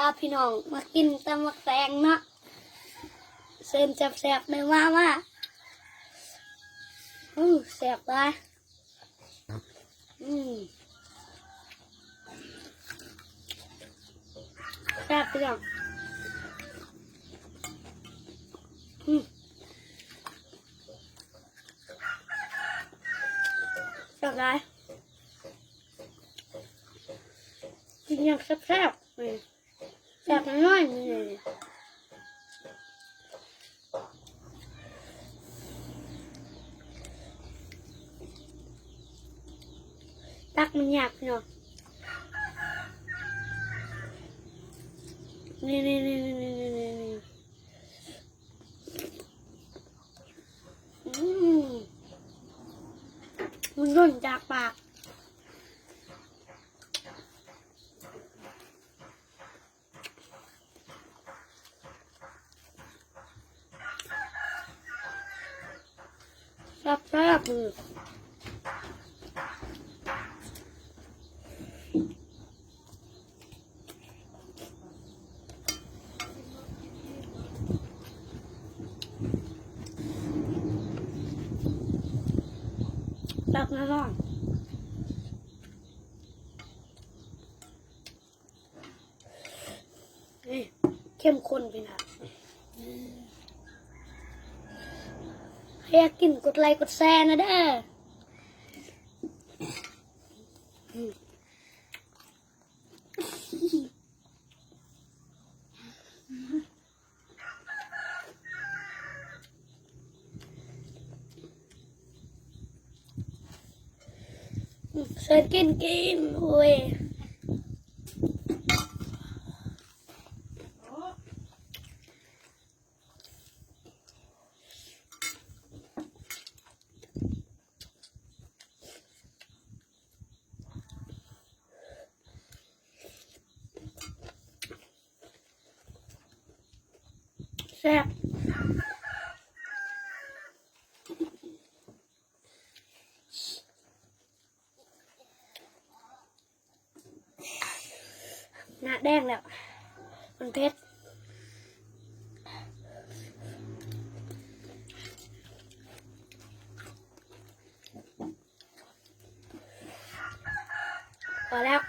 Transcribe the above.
ພາພີ່ນ້ອງມາກິນຕຳໝາກແຕງເນາະ ເຊີນແຊບໆເດີ ມາ ມາ. ໂອ້ ແຊບຫຼາຍ. ອືມ ແຊບພີ່ນ້ອງ. ອືມ ແຊບຫຼາຍ. ກິນຢ່າງແຊບໆ ນີ້ ແຊບນ້ອຍໆ ນີ້. ຕັກມັນຍາກເນາະ ນີ້ໆ ອືມ ມັນຫຼົ່ນຈາກປາກ. ແຊບໆ ເລີຍ. ແຊບແນ່ນອນ. ເຂັ້ມຂຸ້ນພີ່ນ້ອງ. ໃຜຢາກກິນກົດໄລກົດແຊແນ່ເດີ. ເຊີນກິນ ກິນ ໂອ້ຍ. ແຊບ. ໜ້າແດງແລ້ວ ມັນເຜັດ. ພໍແລ້ວ.